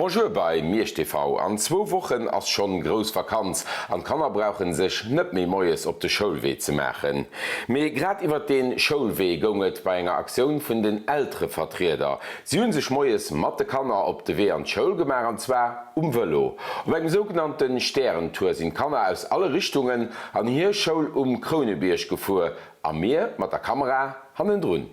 Bonjour bei Miersch TV. An zwou Wochen ass schonn grouss Vakanz an d'Kanner brauchen sech net méi moies op de Schoulwee ze maachen. Mee grad iwwert deen Schoulwee goung et bei enger Aktioun vun den Elterevertrieder. Si hunn sech moies mat de Kanner op de Wee an d'Schoul gemaach an zwar um Vëlo. Op engem sougenannten Stärentour sinn d'Kanner aus alle Richtungen an hir Schoul um Krounebierg gefuer a mir mat der Kamera hannendrun.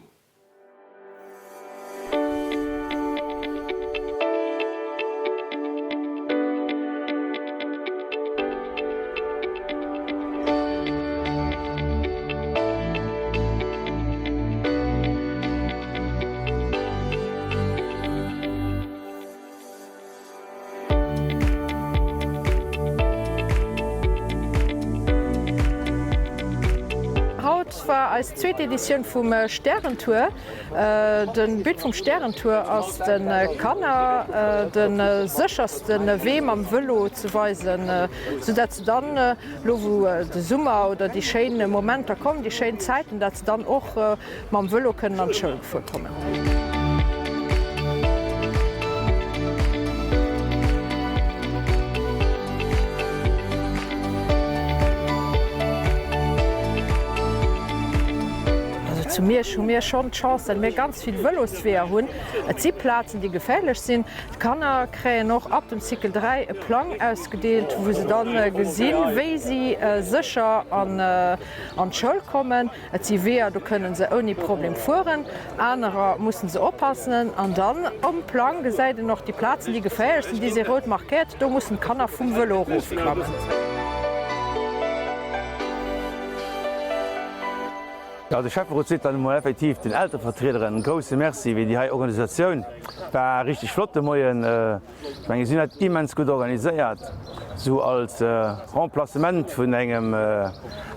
Haut war eis zweet Editioun vum Stärentour. De But vum Stärentour ass de Kanner de sécherste Wee mam Vëlo ze weisen, sou dat se dann, elo wou de Summer oder déi schéin Momenter kommen, déi schéin Zäiten, dat se dann och mam Vëlo kënnen an d'Schoul gefuer kommen. Also zu Miersch hu mir schonn d'Chance, datt mir ganz vill Vëlosweeër hunn. Et si Plazen, déi geféierlech sinn. D'Kanner kréien och ab dem Cycle 3 e Plang ausgedeelt, wou se dann gesinn, wéi si sécher an d'Schoul kommen. Et si Weeër, do kënne se ouni Problem fueren, anerer musse se oppassen. An dann um Plang gesäit een och déi Plazen, déi geféierlech sinn, déi si rout markéiert, do mussen d'Kanner vum Vëlo erofklammen. Jo, de Schäfferot seet dann emol effektiv den Elterevertriederen e grousse Merci wéi déi hei Organisatioun war richteg flott de Moien. Ech mengen si hunn dat immens gutt organiséiert, sou als Remplacement vun engem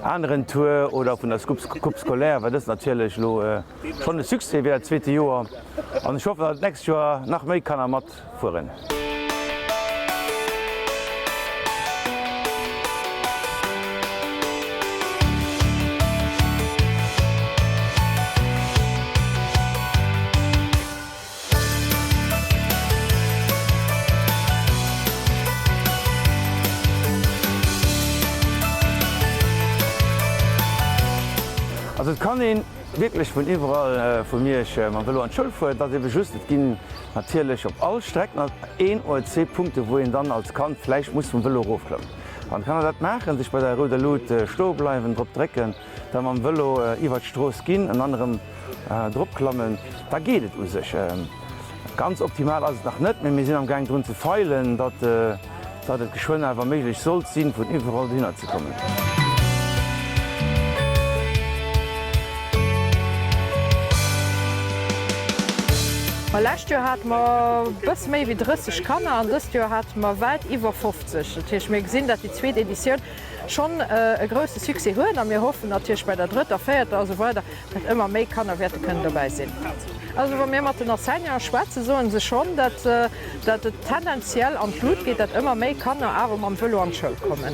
aneren Tour oder vun der Coupe scolaire war dëst natierlech elo schonn e Succès fir dat zweete Joer an ech hoffen, datt d'nächst Joer nach méi Kanner matfueren. Also et kann een wierklech vun iwwerall vu Miersch mam Vëlo an d'Schoul fueren. Et ass ebe just, et ginn natierlech op all Streck nach een oder zwee Punkte wou een dann als Kand vläicht muss vum Vëlo erofklammen. Wann d'Kanner dat maachen, sech bei der rouder Lut stoe bleiwen, drop drécken, da mam Vëlo iwwert d'Strooss ginn an dann erëm drop klammen, da geet et u sech. Ganz optimal ass et nach net, mee mir sinn am gaang drun ze feilen, datt datt et geschwënn awer méiglech sollt sinn, vun iwwerall dohinner ze kommen. Ma lescht Joer hate mer e bësse méi wéi 30 Kanner an dëst Joer hate mer wäit iwwer 50. Dat heescht, mir gesinn, datt déi zweet Editioun schonn e grousse Succès huet a mir hoffen natierlech bei der drëtter, véierter a sou weider, datt ëmmer méi Kanner wäerte kënnen dobäi sinn. Also wa mir mat den Enseignanten schwätzen, soe se schonn, datt datt et tendenziell an d'Lut geet, datt ëmmer méi Kanner awer mam Vëlo an d'Schoul kommen.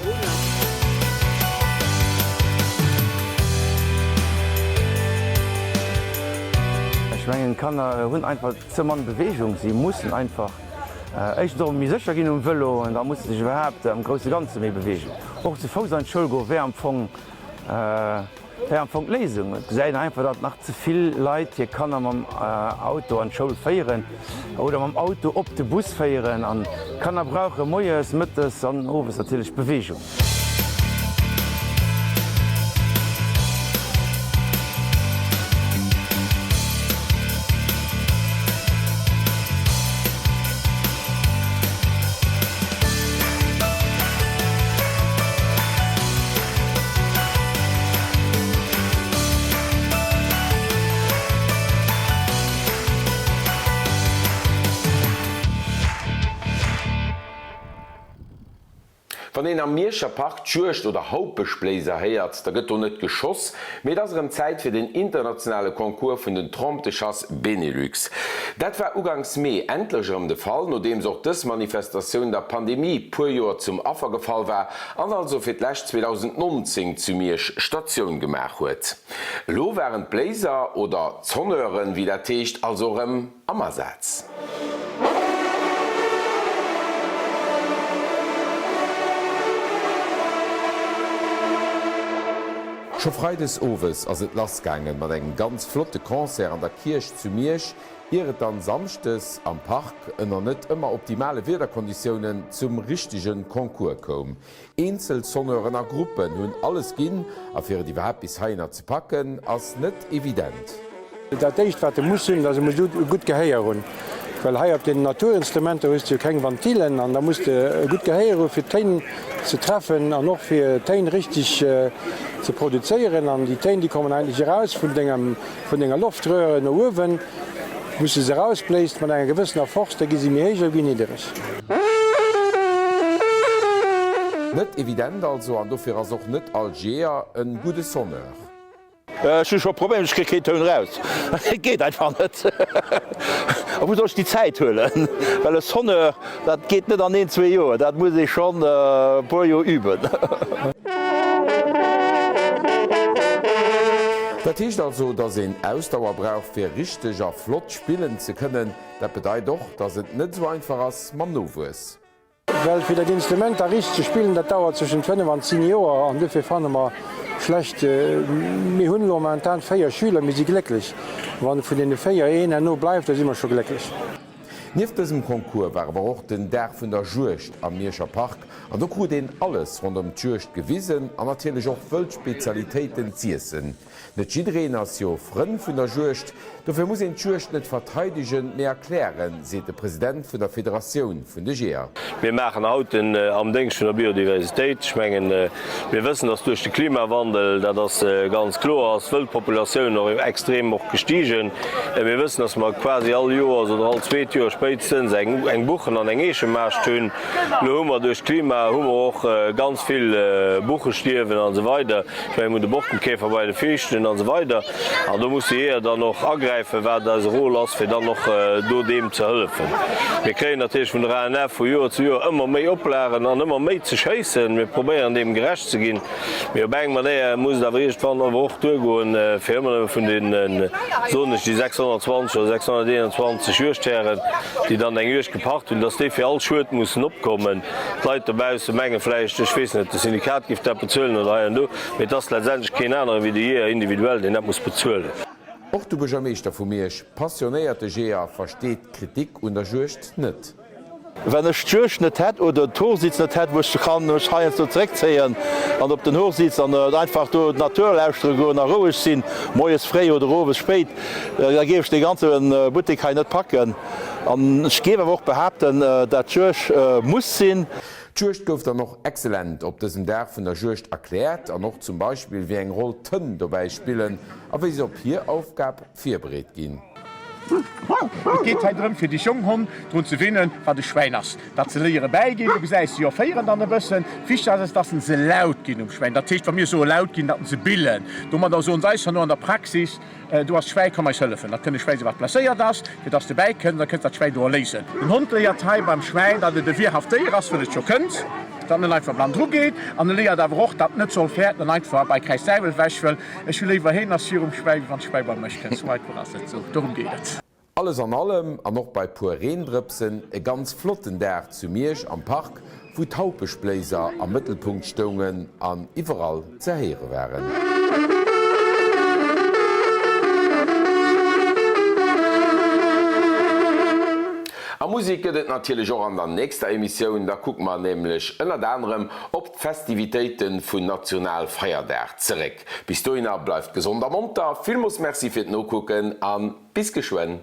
Ech mengen, d'Kanner hunn einfach ze mann Beweegung. Si mussen einfach Éischtens och méi sécher ginn um Vëlo an da muss se sech iwwerhaapt am grousse Ganze méi beweegen. Och ze Fouss an d'Schoul goe wär am Fong wär am Fong d'Léisung. Et gesäit een einfach, datt nach ze vill Leit hir Kanner mam Auto an d'Schoul féieren oder mam Auto op de Bus féieren. An d'Kanner brauche moies, mëttes an owes natierlech Beweegung. Wann een am Mierscher Park d'Juegd oder Haupeschbléiser héiert, da gëtt do net geschoss, mee et ass erëm Zäit fir den internationale Concours vun den Trompes de Chasse Benelux. Dat war uganks Mee endlech erëm de Fall, nodeems och dës Manifestatioun der Pandemie puer Joer zum Affer gefall war an also fir d'lescht 2019 zu Miersch Statioun gemaach huet. Elo waren d'Bléiser, oder d'Sonneuren, wéi dat heescht, also erëm am Asaz. Scho Freides owes ass et lass gaangen mat engem ganz flotte Concert an der Kierch zu Miersch, ier et dann Samschdes am Park ënner net ëmmer optimale Wiederkonditiounen zum richtegen Concours koum. Eenzel Sonneuren a Gruppen hunn alles ginn a fir et iwwerhaapt bis heihinner ze packen ass net evident. Dat éischt wat e muss hunn, dat ass e muss e gutt Gehéier hunn, well hei op deenen Naturinstrumenter hues de jo keng Vantillen an da muss de e gutt Gehéier hu fir d'Téin ze treffen an och fir d'Téin richteg ze produzéieren an déi Téin déi kommen eigentlech eraus vun dengem vun denger Loftröhre no uewen, wou s de se erausbléist mat enger gewëssener Force, da gi se méi héich oder méi niddereg. Net evident also, an dofir ass och net all Jeeër en gudde Sonneur. Ech hu scho Problemer, ech kréie keen Toun eraus. Et geet einfach net. A wou soll ech déi Zäit huelen? Well e Sonneur, dat geet net an een, zwee Joer, dat muss ee schonn e puer Joer üben. Dat heescht also, dass een Ausdauer brauch fir richteg a flott spillen ze kënnen. Dat bedeit och, dass et net esou einfach ass mam Nowuess. Well fir dat Instrument da richteg ze spillen, dat dauert zwëschent 5 an 10 Joer an dofir fanne mer schlecht. Mir hunn elo momentan 4 Schüler, mir si glécklech wann vun deene 4 een herno bleift, da si mer scho glécklech. Nieft dësem Concours war awer och den Dag vun der Juegd am Mierscher Park an do krut een alles ronderëm d'Juegd gewisen an natierlech och wëld Spezialitéiten z'iessen. Net jiddereen ass jo Frënn vun der Juegd, dofir muss een d'Juegd net verteidegen, mee erklären, seet de President vun der Federatioun vun de Jeeër. Mir maachen haut en am Déngscht vun der Biodiversitéit. Ech mengen, Mir wëssen, dass duerch de Klimawandel, dat ass ganz kloer, ass d'Wëldpopulatioun och extrem och gestigen. Mir wëssen, dass mer quasi all Joers oder all zweet Joer spéitstens eng Buchen an eng Eechemaascht hunn. Elo hu mer duerch d'Klima hu mer och ganz vill Buchestierwen an esou weider. Ech mengen, mir hunn de Borkenkäfer bei de Fiichten an esou weider. An do muss de Jeeër dann och agräifen, wat eise Rôle ass, fir dann och do deem ze hëllefen. Mir kréien natierlech vun der ANF vu Joer zu Joer ëmmer méi Oplagen an ëmmer méi ze schéissen. Mir probéieren deem gerecht ze ginn, mee op eng Manéier muss et awer iergendwann awer och duergoen, fir ëmmer nëmme vun deenen, soen ech, déi 620 oder 621 Juegdhären, déi dann eng Juegd gepacht hunn, dass déi fir all Schued mussen opkommen. D'Leit dobausse menge vläicht, ech weess net, de Syndikat géif dat bezuelen oder hei an do. Mee et ass letztendlech keen anere wéi de Jeeër individuell, deen dat muss bezuelen. Och de Buergermeeschter vu Miersch, passionéierte Jeeër, versteet d'Kritik un der Juegd net. Wann ech d'Juegd net hätt oder d'Horsitz net hätt, wou ech kann mech heiansdo zeréckzéien an op den Horsitz an einfach do d'Natur lauschtere goen a roueg sinn, moies fréi oder owes spéit, da géif ech dee ganze Buttek hei net packen. An ech géif awer och behaapten, dat d'Juegd muss sinn. D'Juegd gouf dann och excellent op dësem Dag vun der Juegd erkläert an och zum Beispill wéi eng Roll d'Hënn dobäi spillen a wéi se op hir Aufgab virbereet ginn. Et geet hei drëm, fir déi jonk Honn drun ze winnen, wat e Schwäin ass, dat se léiere bäiginn. Du gesäis se jo féieren dann e bëssen. Wichteg ass es, dass se laut ginn um Schwäin. Dat heescht, wa mir soe laut ginn, datt se billen. Domadder soen se eis herno an der Praxis, Do ass d'Schwäi, komm eis hëllefen. Da kënn e Schwäi, wat blesséiert ass, fir dass de bäikënns, da kënns dat Schwäi do erléisen. Den Hond léiert hei beim Schwäin, datt et e wierhaft Déier ass, wëll et jo kënnt, datt en net einfach blann drugeet. An e léiert awer och, datt en net soll fäerten an einfach bei Kräiz Däiwel wech wëll. Ech hu léiwer heen ass virum Schwäi, wéi wann d'Schwäi bei mech kënnt. Sou einfach ass et. Sou, dorëm geet et. Alles an allem, an och bei puer Reendrëpsen, e ganz flotten Dag zu Miersch am Park, wou d'Haupeschbléiser am Mëttelpunkt stoungen an iwwerall ze héiere waren. A Musek gëtt et natierlech och an der nächster Emissioun, da kucke mer nämlech ënnert anerem op d'Festivitéite vun Nationalfeierdag zeréck. Bis dohinner bleift gesond a monter, villmoos Merci fir d'Nokucken an. Bis geschwënn!